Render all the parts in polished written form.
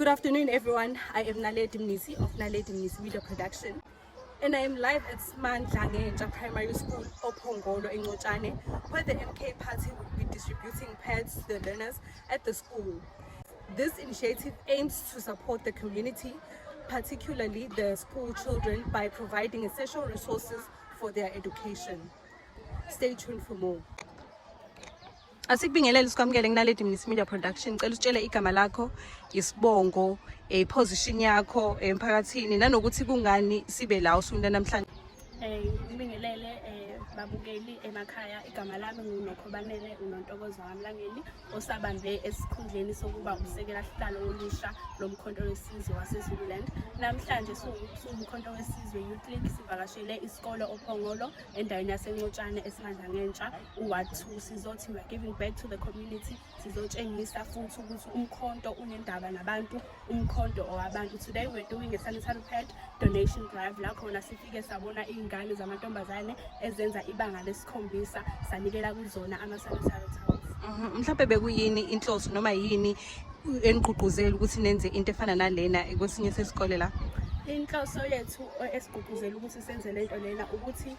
Good afternoon, everyone. I am Naledi Mnisi of Naledi Mnisi Media Production. And I am live at Smandla Primary School, Ophongolo, in Ncotshane, where the MK Party will be distributing pads to the learners at the school. This initiative aims to support the community, particularly the school children, by providing essential resources for their education. Stay tuned for more. Asikubingelele, sikwamukele kuNaledi Mnisi Media Production. Cela usitshele igama lakho, isibongo, position yakho emphakathini nanokuthi kungani sibe la usuku namhlanje. Ngibingelele babukeli emakhaya. Igama lami nguNokhobanele uNontokozo waMlangeni, osabambe esikhundleni sokuba usekela sihlalo wolusha lomkhonto wesizwe waseZululand. Namhlanje siwumkhonto wesizwe Youth League sivakashele isikole oPhongolo endaweni yaseNcotshane eSimandla uWard 2. Sizothi we are giving back to the community. Sizotshengisa futhi ukuthi umkhonto unendaba nabantu, umkhonto owabantu. Today we're doing a sanitary pad donation drive la khona sifike sabona iy'ngane zamantombazane ezenza ibanga lesikhombisa, sanikela kuzona ama-sanitary towels. Mhlawumbe bekuyini inhloso noma yini enigqugquzela ukuthi nenze into efana nalena kwesinye sesikole la? Inhloso yethu esigqugquzela ukuthi senze lento lena ukuthi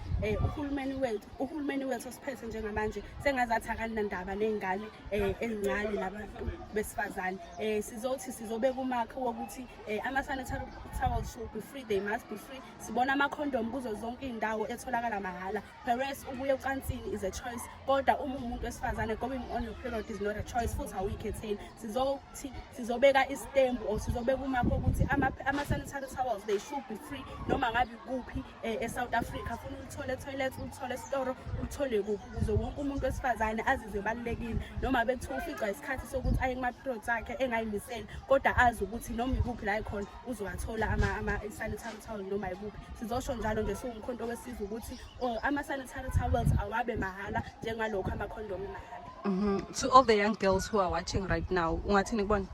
uhulumeni wethu osiphethe njengamanje sengazathi akanandaba ney'ngane ezincane nabantu besifazane. Sizothi sizobeka umakho wokuthi ama-sanitary towels should be free, they must be free. Sibona amakhondomu kuzo zonke iy'ndawo etholakala mahhala, whereas ukuya ocansini is a choice, kodwa uma umuntu wesifazane, going on your period is not a choice futhi awuyikhetheli. Sizothi sizobeka isitembu or sizobeka umakho ukuthi ama-sanitary towels, they should be free noma ngabe kuphi e-South Africa. Funa ulithole e-toilet, ulithole esitoro, ulithole kuphi, ukuze wonke umuntu wesifazane azizwe ebalulekile noma bekuthiwa uficwa isikhathi sokuthi aye kuma-periods akhe engayimiseli, kodwa azi ukuthi noma ikuphi la ekhona uzowathola ama-sanitary towel noma ikuphi. Sizosho njalo nje siwumkhonto wesizwe ukuthi, oh, ama-sanitary towels awabe mahhala njengalokhu amakhondomu mahhala. To all the young girls who are watching right now, ungathini kubona?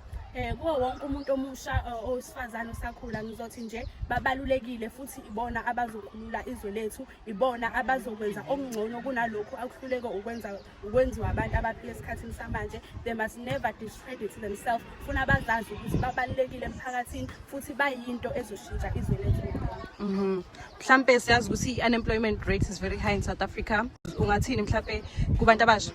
Kuwo wonke umuntu omusha owesifazane osakhula, ngizothi nje babalulekile futhi ibona abazokhulula izwe lethu, ibona abazokwenza okungcono kunalokhu akuhluleke ukwenza ukwenziwa abantu abaphila esikhathini samanje. They must never discredit themselves. Funa bazazi ukuthi babalulekile emphakathini futhi bayinto ezoshintsha izwe lethu. Mhlambe siyazi ukuthi i-unemployment rate is very high in South Africa. Ungathini mhlambe kubantu abasha?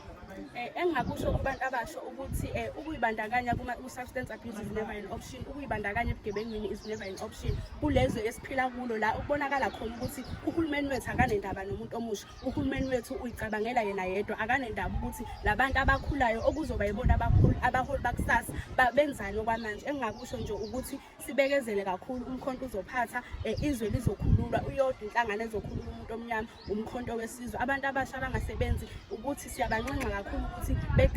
Engingakusho kubantu abasha ukuthi ukuyibandakanya kuma ku-substance abuse is never an option, ukuyibandakanya ebugebengwini is never an option kulezwe esiphila kulo la ukubonakala khona ukuthi uhulumeni wethu akanendaba nomuntu omusha. Uhulumeni wethu uyicabangela yena yedwa, akanendaba ukuthi labantu abakhulayo okuzoba yibona abaholi bakusasa benzani okwamanje. Engingakusho nje ukuthi sibekezele kakhulu, umkhonto uzophatha, izwe lizokhululwa. Uyodwa inhlangano ezokhulula umuntu omnyama, umkhonto wesizwe. Abantu abasha abangasebenzi, ukuthi siyabanxenxa kakhulu ukuthi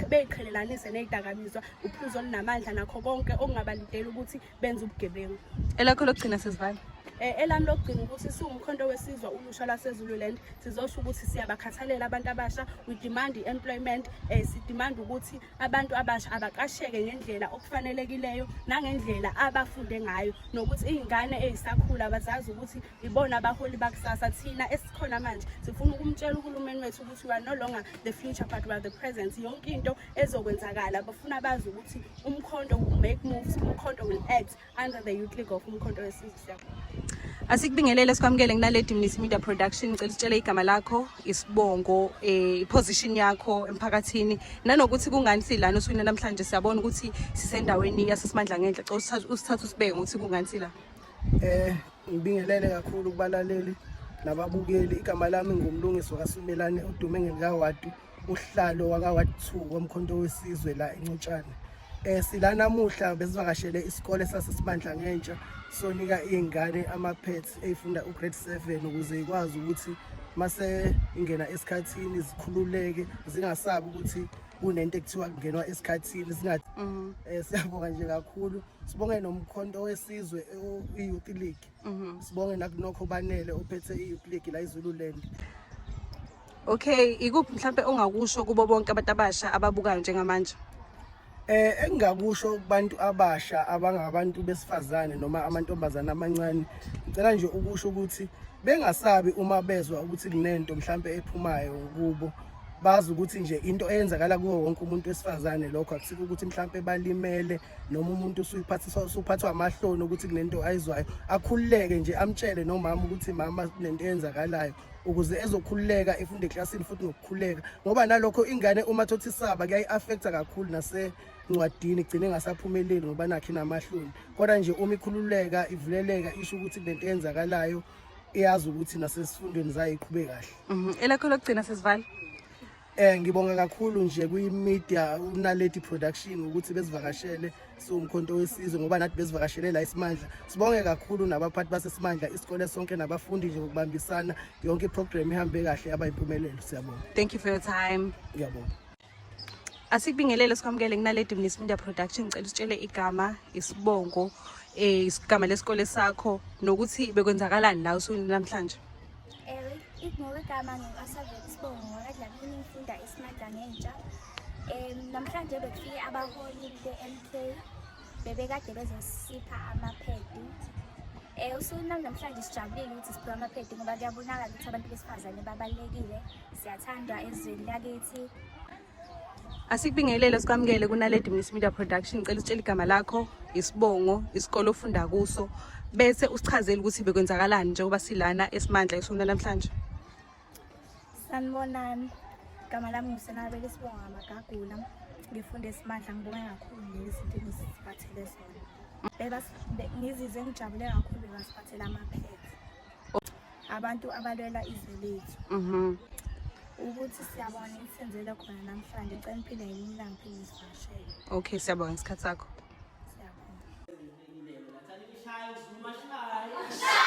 beyiqhelelanise ney'dakamizwa, uphuzo olunamandla nakho konke okungabalidela ukuthi benze ubugebengu. Elakho lokugcina, sesivala. Elami lokugcina ukuthi siwumkhonto wesizwe ulusha lwaseZululand sizosho ukuthi siyabakhathalela abantu abasha. We demand i-employment, sidemand ukuthi abantu abasha abaqasheke ngendlela okufanelekileyo nangendlela abafunde ngayo, nokuthi iy'ngane ey'sakhula bazazi ukuthi ibona abaholi bakusasa. Thina esikhona manje sifuna ukumtshela uhulumeni wethu ukuthi we are no longer the future but we are the present. Yonke into ezokwenzakala, bafuna bazi ukuthi umkhonto will make moves, umkhonto will act under the Youth League of Umkhonto Wesizwe. Siyabonga. Asikubingelele, sikwamukele kuNaledi Mnisi Media Production. Ngicela usitshele igama lakho, isibongo, iposition yakho emphakathini nanokuthi kungani silana osukwini namhlanje. Siyabona ukuthi sisendaweni yaseSimandla Ngenhla. Cela usithathe usibeke ukuthi kungani sila. Ngibingelele kakhulu kubalaleli nababukeli. Igama lami ngumlungisi wakaSimelane udume ngelikaWadi, uhlalo wakaWard 2 womkhonto wesizwe la eNcotshane. Sila namuhla besivakashele isikole saseSibandla Ngentsha, sonika iy'ngane ama-pads ey'funda u-grade 7 ukuze ikwazi ukuthi mase ingena esikhathini zikhululeke, zingasabi ukuthi kunento ekuthiwa kungenwa esikhathini zingathi. Siyabonga nje kakhulu, sibonge nomkhonto wesizwe, i-Youth League. Sibonge nakunokho banele ophethe i-Youth League la eZululand. Okay, ikuphi mhlambe ongakusho kubo bonke abantu abasha ababukayo njengamanje? Engingakusho kubantu abasha abangabantu besifazane noma amantombazane amancane, ngicela nje ukusho ukuthi bengasabi uma bezwa ukuthi kunento mhlambe ephumayo kubo. Bazi ukuthi nje into eyenzakala kuwo wonke umuntu wesifazane lokho, akusikho ukuthi mhlampe balimele noma umuntu usuyiphathiswa, usuphathwa amahloni ukuthi kunento ayizwayo. Akhululeke nje, amtshele nomama ukuthi mama, kunento eyenzakalayo, ukuze ezokhululeka efunde eklasini futhi ngokukhululeka, ngoba nalokho ingane uma thothi isaba kuyayi-affecta kakhulu nasencwadini, igcine ingasaphumeleli ngoba nakho inamahloni. Kodwa nje uma ikhululeka, ivuleleka, isho ukuthi kunento eyenzakalayo, iyazi ukuthi nasesifundweni zayo iqhube kahle. Elakho lokugcina sesivala. Ngibonga kakhulu nje kwi-media uNaledi Production ukuthi bezivakashele siwumkhonto wesizwe, ngoba nathi bezivakashele la eSimandla. Sibonge kakhulu nabaphathi baseSimandla, isikole sonke nabafundi nje ngokubambisana, yonke iprogram ihambe kahle, abayimpumelelo. Siyabonga. Thank you for your time. Ngiyabonga. Asikubingelele, sikwamukele kuNaledi Mnisi Media Production. Ngicela usitshele igama, isibongo, isigama lesikole sakho nokuthi bekwenzakalani la usukwini namhlanje. Ewe, ngokwegama ngingu-Asavela, isibongo ngakaDlamini, ngifunda eSimandla ngentsha. Namhlanje bekufike abaholi be-MK, bebekade bezosipha amaphedi. Usuku lami namhlanje sijabulile ukuthi siphiwe amaphedi, ngoba kuyabonakala ukuthi abantu besifazane babalulekile, siyathandwa ezweni lakithi. Asikubingelele, sikwamukele kuNaledi Mnisi Media Production. Ngicela usitshele igama lakho, isibongo, isikole ofunda kuso, bese usichazele ukuthi bekwenzakalani njengoba silana eSimandla esonto namhlanje. Sanibonani. Igama lami nguSenabela, isibongo Amagagula. Ngifunda eSimandla, ngibonge kakhulu lezi zinto eniziphathele zona. Ngizizwe ngijabule kakhulu, bebasiphathela amaphedi. Abantu abalwela izwe lethu. Ukuthi siyabona isenzele khona namhlanje, cela niphinde ngelinye ilanga phinde nisivakashele. Okay, siyabonga isikhathi sakho. Siyabonga. Shaye, Zuma, shaye.